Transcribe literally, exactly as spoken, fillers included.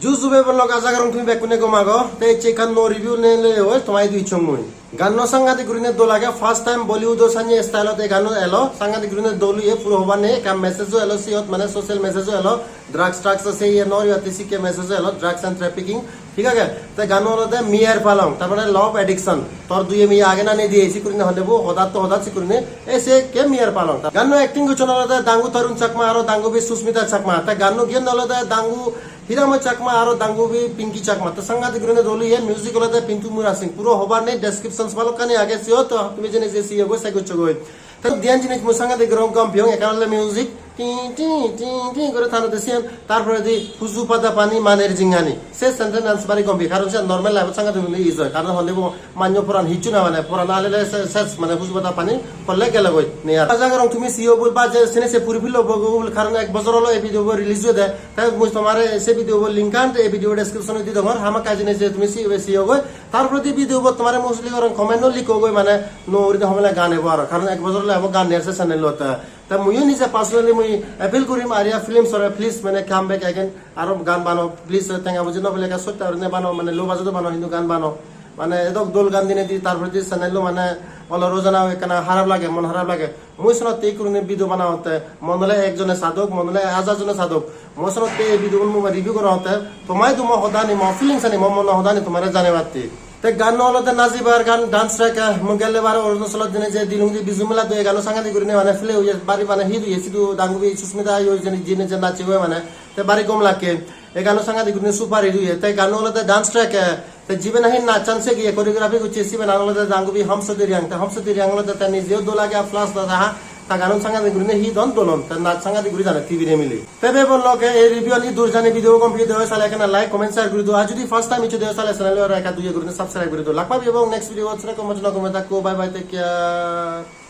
Ju ju bhei bon lok, aja gorong tumi bekkune gom ago. Te ecche ekkan nuo review nei loi oi toma idu icchong mui. Ganno sangadik gurine dol age, first time Bollywood o sanye style ot ei ganno elo, sangadik gurine dol oye, puro hobar nei, ekkan message o elo siyot, mane social message o elo, drugs, drugs ase iye nw guribatte sikke message o elo, drugs and trafficking, thik age? Te ganno olode Miyer Palong, tar mane love addiction, tor duye miye age na nei diye, sikke gurine honde bo, hodat to hodat sikke gurine, ei se ke Miyer Palong. Ganno acting gocchon olode dangu Tarun Chakma aro dangubi Susmita Chakma, te ganno giyen olode dangu Hiramoy Chakma aro dangubi Pinky Chakma. Te sangadik gurine dol oye, music olode Pintu Murasing. Puro hobar nei, descriptions balokkani age siyot, to tumi jene je siyo goi, se goccho goi. Te diyan jinis mui sangadik gurong gom piyong, ekkan olode music, ti, ti, ti, ti guri tanode siyan, tar poredi huju pada pani maner jingani. Se sentence bari gom piye, karon siyan normal life-ot sangadik gurine use oi. Karon honde bo manyo poran hissu na mane, poran alele se-, ses mane huju pada pani polle gele goi, nei ar. Aja gorong tumi siyo bol ba je sene se puri pilo bo gol, karon ek bojor olo ei video bo release oyede. Te mui tomare se video bo link an te ei video description ot di dongor, hamakkai jene je tumi siyo, siyo goi. Tar poredi video bo tomare mostly gorong comment o likho goi, mane nuo gurine homele gan ebo aro, karon ek bojor olo ebo gan nei ar se channel ot. Te muiyo nije personally mui appeal gurim Arya Films ore, please mane come back again, aro gan bano, please, tenga poije nw pele ekka sosta gurine bano, mane low budget o bano, hintu gan bano. Mane edok dol gan dinedi, tar poredi channel o mane olor ojana ekkana harap lage, mon harap lage. Mui senotte ekko gurine video banangotte, mon ole ekjone sadok, mon ole hajar jone sadok. Mui senotte ei video gun mui review gorongotte, toma idu mo hodani, mo feelings ani, mo mono hodani tomare janebatte. Te ganno olode najibar gan, dance track, eh, mui gelle bar Arunachalot jeinei je Dilungdi Bizu Mela do, ei ganno sangadik gurine mane play oye, bari mane hit oye, sidu dangubi Susmita yo jeinei, jeinei je nachche goi mane, te bari gom lakke. Ei ganno sangadik gurine super hit oye. Te ganno olode dance track, eh, te jibe nahi nachan se giye choreography gocche, sibe nang olode dangubi Hamso Diriang. Te Hamso Diriang olode te nijeyo dol age, plus ta, ta, ta ganun sangadik gurine hit on, dol on. Te nach sangadik guri jane tibire mile. Te bhei bon lok, ei review ani dur jani video complete oi sale ekkana like, comment, share guri do. Ar jodi first time iccho de sale channel ore ekka duye gurine subscribe guri do. Lak pabi ebong next video ot, sene komo jona komo takko. Bye bye, take care.